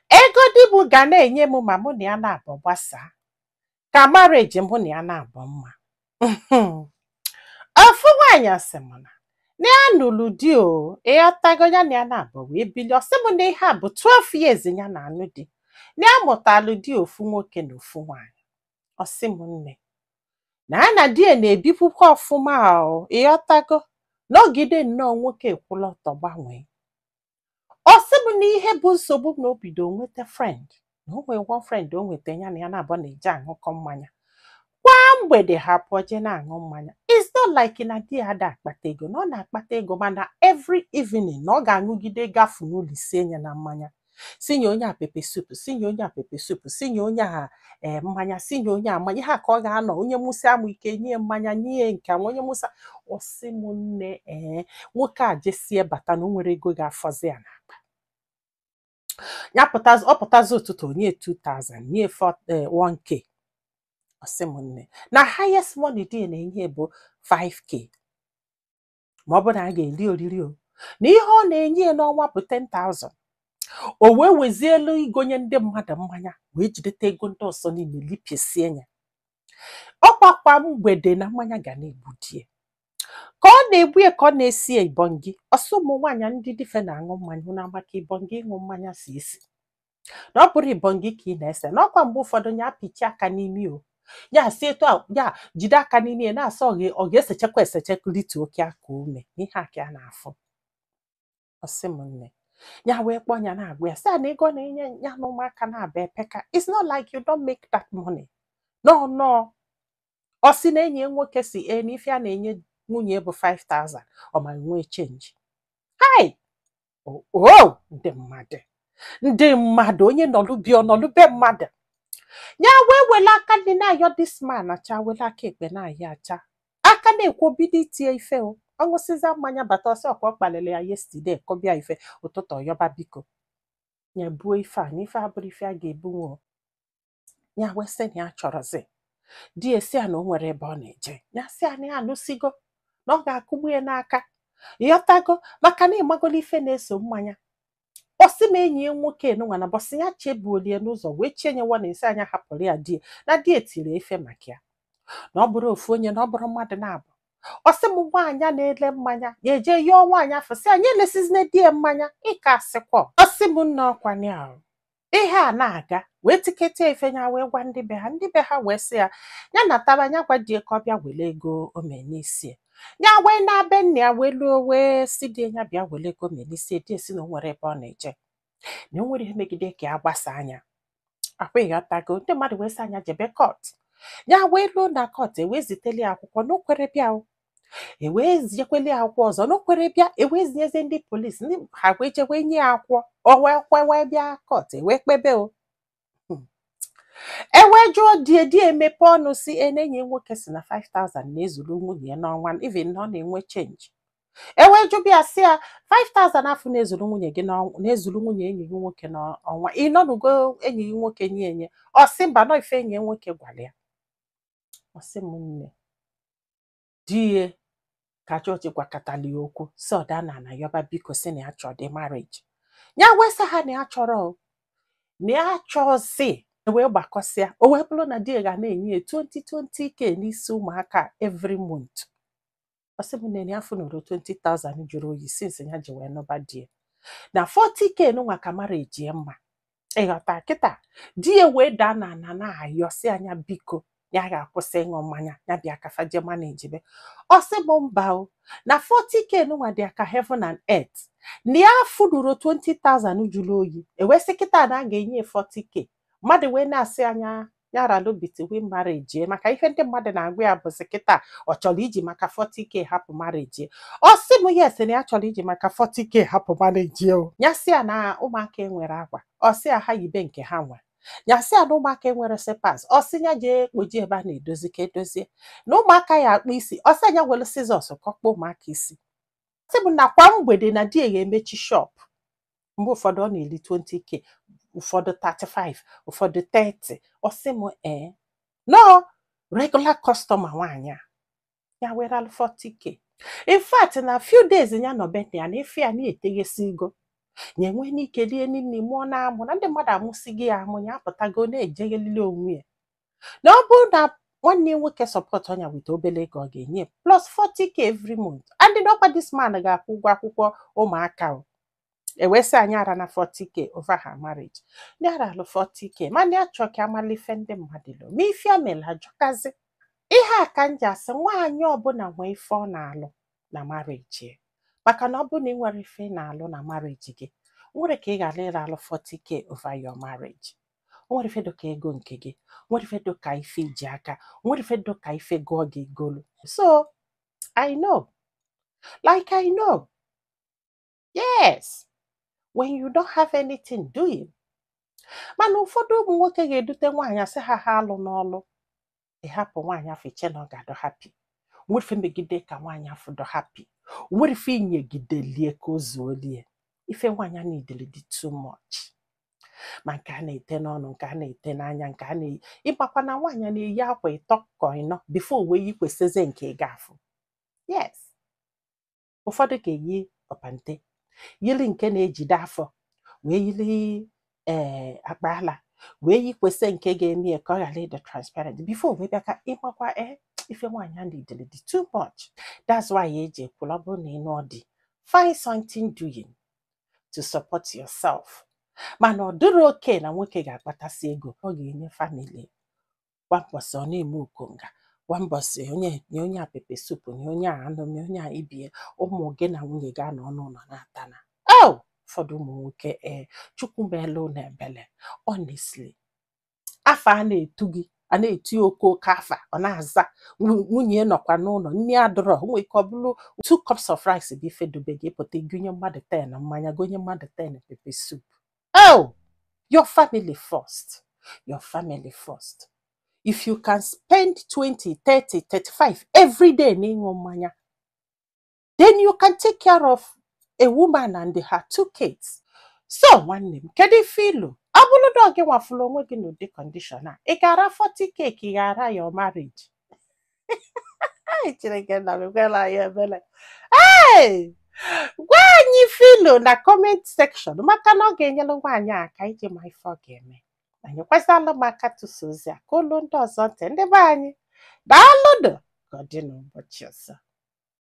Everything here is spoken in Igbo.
Ego di m ga na-enye m ma mụ na ya na-abụ gbasaa ka marriage mụ na ya na-abụ mma. Ofu nwaanyị sị m na na ya nụrụ di o, ịghọtago, ya na ya na-abụ wee bilie. Ọ sị m na ihe a bụ 12 years ya na-anụ di, na ya mụtalụ di ofu nwoke na ofu nwaanyị. Ọ sị m nne, na ya na di ya na-ebikwukwa ọfụma o, ịghọtago, n'ogide nnọọ nwoke ekwụla ọtọ gbanwee. Ọ sị m na ihe bụ nsogbu na o bido nweta friend, na o nwee one friend o nweta, ya na ya na-abụ na-eje aṅụkọ mmanya kwa mgbede. Ha pụọ jee na-aṅụ mmanya. It's not like na di ya ada akpata ego, na ọ na-akpata ego, mana every evening na ọ ga-aṅụgide gafu n'ụlọ isie ya na mmanya, sinye onye a pepper soup, sinye onye a pepper soup, sinye onye a ee mmanya, sinye onye a mmanya. Ihe a ka ọ ga-anọ, onye mụsị amụ ike nye mmanya, nye nke a, onye mụsa. Ọ sị m nne, ee, nwoke a jesie bata na o nwere ego ga-afọzi ya n'akpa ya. Pụtazi, ọ pụtazi ụtụtụ, onye 2000 nye 1K. Ọ sị m nne, na highest money di na-enye bụ 5K, ma ọ bụ na a ga-eri oriri o, na ihe ọ na-enye ya n'ọnwa bụ 10,000. O wee wezielu igonye ndị mmadụ mmanya wee jideta ego ndị ọzọ niile lipiesie ya. Ọkwa mgbede na mmanya ga na-egbu die ka ọ na-egbu ya, ka ọ na-esi ya ibongi. Ọsọ ụmụ nwaanyị ndị dife na-aṅụ mmanya na maka ibongi ịṅụ mmanya si esi, na ọ bụrụ ibongi ka ị na-ese, na ọkwa mgbe ụfọdụ ya apịchi aka n'imi o, ya si etu a, ya jide aka n'imi ya na-asọ ọ ga-esechekwa esechekwa litu oke aka ume n'ihe a ka a na-afụ. Ọsị m nne, ya wee kpọọ ya na-agwa ya sị ya na ego ọ na-enye ya na ụmụaka na-aba epeka. It's not like you don't make that money, no, no. Ọ sị na enyi ya nwoke si e na ife a na-enye nwunye bụ 5000, ọ ma nwee change. Hai o, ndị mmadụ, ndị mmadụ, onye nọlụ bi ọ nọlụ be mmadụ ya wee were aka ndị na-ayọ this man acha, were aka ekpe na-ayọ acha, aka na-ekwu bido itie ife o. Ọ ṅụsịza mmanya bata, ọsọ ọkwa ọ kpaliri ya yesterday, kọbịa ife ụtụtụ, ọyọba biko ya buo ife a na ife abụrụ ife a ga-ebunwu o. Ya wee sị na ya chọrọzi di esi ya na o nwere ebe ọ na-eje. Ya sị ya na ya anụsigo, na ọ ga-akụgbu ya n'aka, ịghọtago, maka na ịmagolo ife na-eso mmanya. Ọ sị m enyi ya nwoke nụnwa na bọsị ya chebuolie n'ụzọ wee chie nyewa na esi anya hapụrụ ya die na di etiri efe maka ya, na ọ bụrụ ofu onye, na ọ bụrụ mmadụ na-abụ. Ọ sị m nwaanyị na-ele mmanya ya eje yọọ nwaanyị afọ sị anyị elesizina di ya mmanya ịka asịkwọ. Ọ sị m nna, ọkwanye ahụ ihe a na-aga wee tiketa efe ya wee gwa ndị be ha, ndị be ha wee sị ya ya nataba, ya gwa die ka ọ bịa were ego o mee n'isi ya. Wee na-be nna ya wee luo wee si die ya bịa were ego mee n'isi die, si na o nwere ebe ọ na-eje, na o nwere ihe megide ka ya gbasa anya akwa, ịghọtago. Ndị mmadụ wee sị anya jebe court. Ya wee luo na court, ewee ziteli ya akwụkwọ na o kwere bịa o, ewee ziekweli ya akwụkwọ ọzọ na o kwere bịa, ewee zinyezie ndị polisi, ndị ha wee je wee nye ya akwụkwọ, o wee kwe wee bịa court, ewee kpebe o. E wee jụọ die, die emepe ọnụ si e na-enye nwoke si na 5000 na-ezuru nwunye ya n'ọnwa, even na ọ na-enwe change. E wee jụbịa sị ya 5000 afọ na-ezuru nwunye gị n'ọnwa, na-ezuru nwunye enyi gị nwoke n'ọnwa, ị nọnugo enyi gị nwoke nye enye? Ọ sị mba, nọ ife enyi ya nwoke gwara ya. Ọ sị m nne, di ka jọji gwakọtala ya okwu si ọda na ana yọba biko, si na ya chọrọ dị marriage ya, wee sị ha na ya chọrọ o, na ya chọzi. Wee gbakọsịa, o wee bụrụ na di ya ga na-enye ya 20 20K n'isi ụmụaka every month. Ọ sị m na ya fụnụrụ 20,000 jụrụ oyi since ya ji wee nụba di ya, na 40K nụnwa ka marriage ya mma, ịghọta. Kịta di ya wee daa na ana na-ayọ si anya biko, ya ga-akwụsị ịṅụ mmanya, ya bịa kafa je manage. Ọ sị m mba o, na 40K nụnwa dị ka heaven and earth, na ya fụnụrụ 20,000 jụrụ oyi. Ewee sị kịta na a ga-enye ya 40K, mmadụ wee na-asị anya ya ralụ between marriage, maka ihe ndị mmadụ na-agwa ya bụzi kịta ọ chọrọ iji maka 40K hapụ marriage. Ọ sị m yes, na ya chọrọ iji maka 40K hapụ marriage o. Ya sị ya na ụmụaka enwere akwa, ọ sị ya ha yibe nke ha nwere. Ya sị ya na ụmụaka enwere slippers, ọ sị ya jee kpoji ebe a na-edozi ka edozie. Na ụmụaka ya akpụ isi, ọ sị ya were scissors kọkpọ ụmụaka isi. Sị m na kwa mgbede na di ya ga-emechi shop, mgbe ụfọdụ ọ na-eri 20K, ụfọdụ 35, ụfọdụ 30. Ọ sị m ee, no regular customer nwaanyị a ya weralụ 40K. In fact, na few days ya nọ be ya na ife ya na-eteghesi ego. Ya enwee n'ike rie nri, mụọ na amụ na ndị mmadụ amụsịghị ya amụ. Ya apụtago na-ejeghelili onwe ya, na ọ bụrụ na nwanne ya nwoke support ọnya with obele ego ọ ga-enye plus 40K every month, and ọkwa this man ga-akwụ ụgwọ akwụkwọ ụmụaka. O ewee sị anyị ara na 40K over her marriage, ndị ara alụ 40K, mana ya chọọ ka amala ife ndị mmadụ lụ ma ife mere ajọkazi. Ihe a ka m ji asị nwaanyị ọbụla nwee ife ọ na-alụ na marriage ya, maka na ọ bụrụ na ị nwere ife ị na-alụ na marriage gị, nwere ka ị ghara ịra alụ 40K over your marriage. O nwere ife dịka ego nke gị, nwere ife dịka ife iji aka, nwere ife dịka ife gụọ gị golu. So I know, like I know, yes, when you don't have anything doing. Mana ụfọdụ ụmụ nwoke ga-edute nwaanyị, asị ha ha alụ n'ọlụ, ịhapụ nwaanyị afọ, iche na ọ ga-adọ happy. Nwere ife megide ka nwaanyị afọ dọ happy, nwere ife inyegidelie ka o zuolie. Ife nwaanyị a na-edele dị too much, ma nke a na-ete n'ọnụ, nke a na-ete n'anya, nke a na-eyi. Ịgbakwa na nwaanyị a na-eyi akwa ịtọ ka ịnọ before wee yikwesịzie nke ị ga-afụ. Yes, ụfọdụ ga-eyi ọpante, yiri nke na-ejide afọ, wee yiri ee akpa ala, wee yikwesị nke ga-eme ya ka ọ ghara ịdị transparent before wee bịa ka ịmakwa. Ee, ife nwaanyị a na-edele dị too much. That's why eji ekwuru, ọ bụrụ na ị nụọ di, find something doing to support yourself. Mana ọ dịrị oke na nwoke ga-akpatasị ego ọ ga-enye family. Kwa mbọsị ọ na-eme okonga, kwa mbọsị onye nye onye a pepper soup, nye onye a anụ, nye onye a ibie, ụmụ gị na nwunye gị anọ n'ụlọ na-atana. Oh, ụfọdụ ụmụ nwoke, ee, Chukwu meela unu ebele. Honestly, afa a na-etu gị, a na-etu ya oke oke afa, ọ na-aza. Nwunye nọkwa n'ụlọ, nne adọrọ nwee ike ọ bụrụ two cups of rice bụ ife dobe gị, pụta gonye mmadụ 10 mmanya, gonye mmadụ 10 pepper soup. Oh, your family first, your family first. If you can spend 20, 30, 35 every day n'ịṅụ mmanya, then you can take care of a woman and her two kids. So nwanne m, kedu ife ilu? Ọ bụrụ na ọ gị nwafụrụ onwe gị n'ụdị condition a, ị ga-ara 40K ka ị ga-ara your marriage? Ai, Chineke na mekwela ya ebele. Hey! Gwa anyị filo na comment section, maka na ọ ga-enyere nwaanyị a aka iji ma ife ọ ga-eme. Anyị kwesịrị m aka tụsa ozi a ka olu ndị ọzọ ntị. Ndị be anyị, daalụnụ. Ka ọ dị n'ụbọchị ọzọ.